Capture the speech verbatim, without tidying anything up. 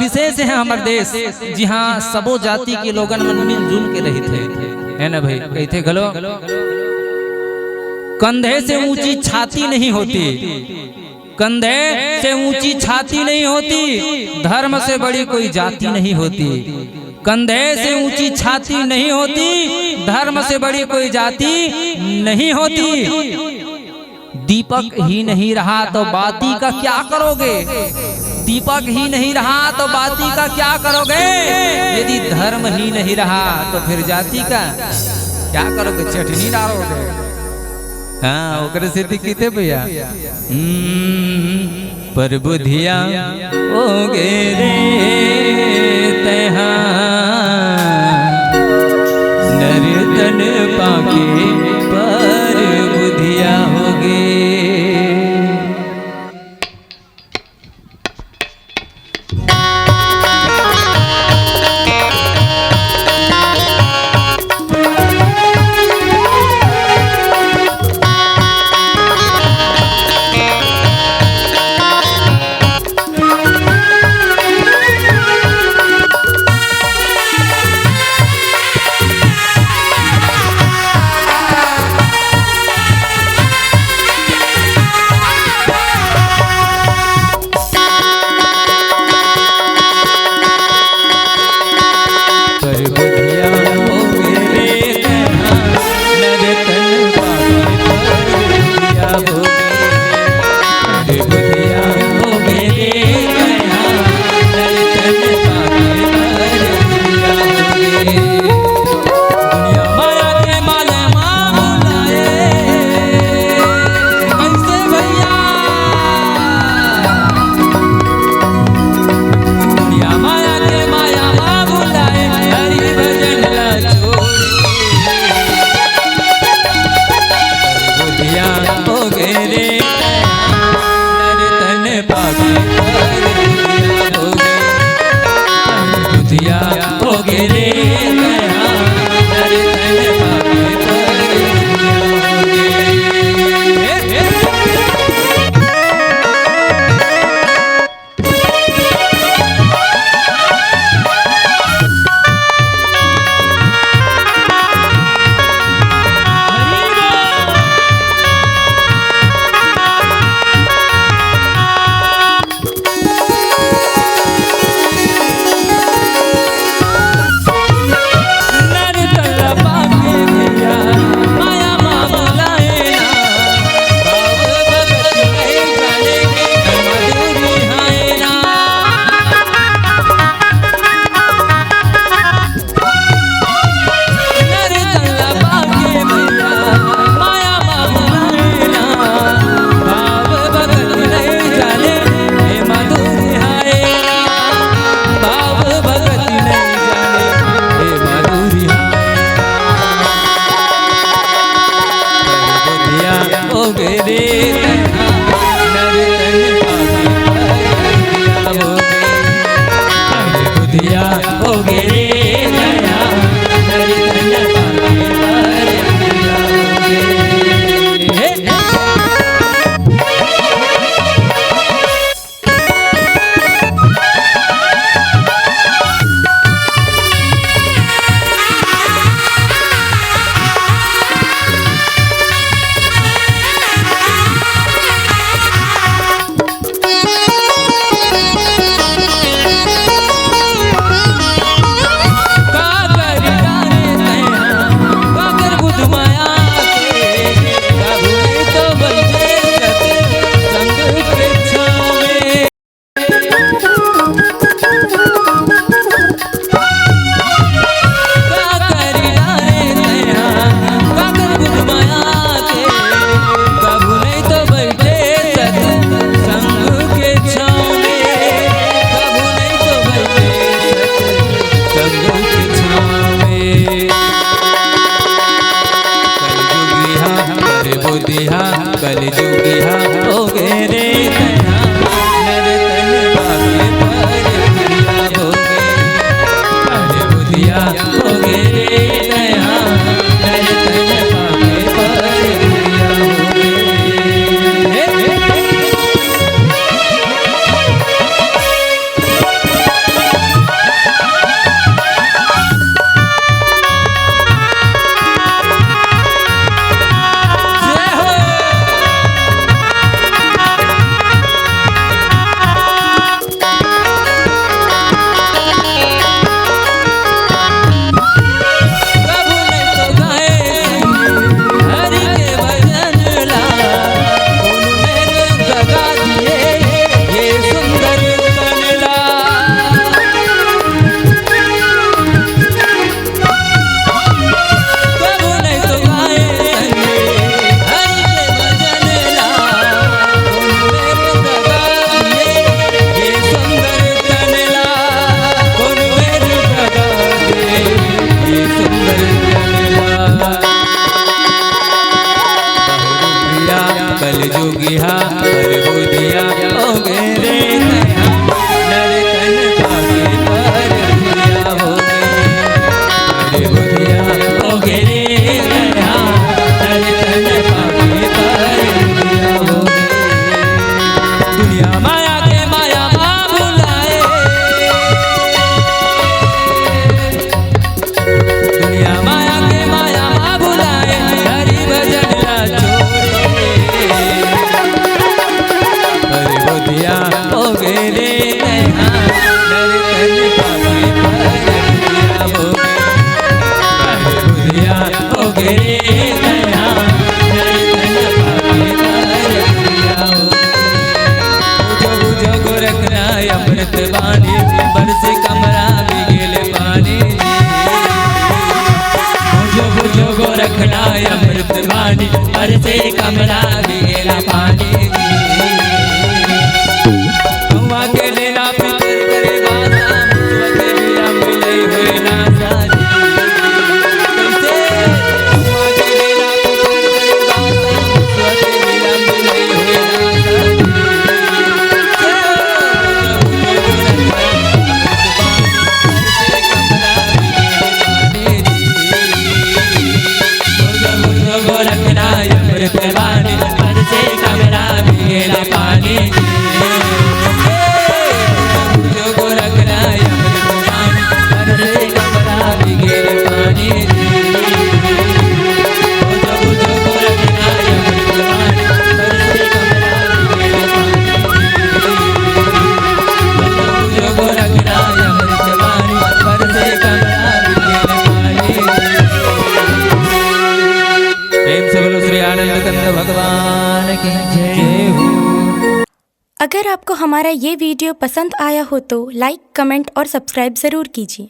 विशेष हे हमर देश, जिहाँ सबो जाति के लोगन मन मिलजुल के रहिथे, हे ना भई? कहिथे घलो, कंधे से ऊंची छाती नहीं होती, कंधे से ऊंची छाती नहीं होती, धर्म से बड़ी कोई जाति नहीं होती। कंधे से ऊंची छाती नहीं होती, धर्म से बड़ी कोई जाति नहीं होती। दीपक ही नहीं रहा तो बाती का क्या करोगे? दीपक ही नहीं रहा तो बाती का क्या करोगे? यदि धर्म ही नहीं रहा तो फिर जाति का क्या करोगे? चटनी डालोगे। हाँ, ओकरे सेती कहिथे भैया। हम्म, पर बुधिया होगे रे तैहा, नर तन पाके पर बुधिया होगे। अमृत बानी, बरसे कमरा में गेल पानी। बुझो, बुझो गोरखनाथ अमृत बानी, बरसे कमरा में गेल पानी। गौवा के लेना फिकर करे बाबा, मुसवा के बिना मिलई होए ना साथी। कैसे? गौवा के लेना फिकर करे बाबा, मुसवा के बिना मिलई होए ना साथी। प्रेम से बोलो श्री आनंद कंद भगवान की जय हो। अगर आपको हमारा ये वीडियो पसंद आया हो तो लाइक, कमेंट और सब्सक्राइब ज़रूर कीजिए।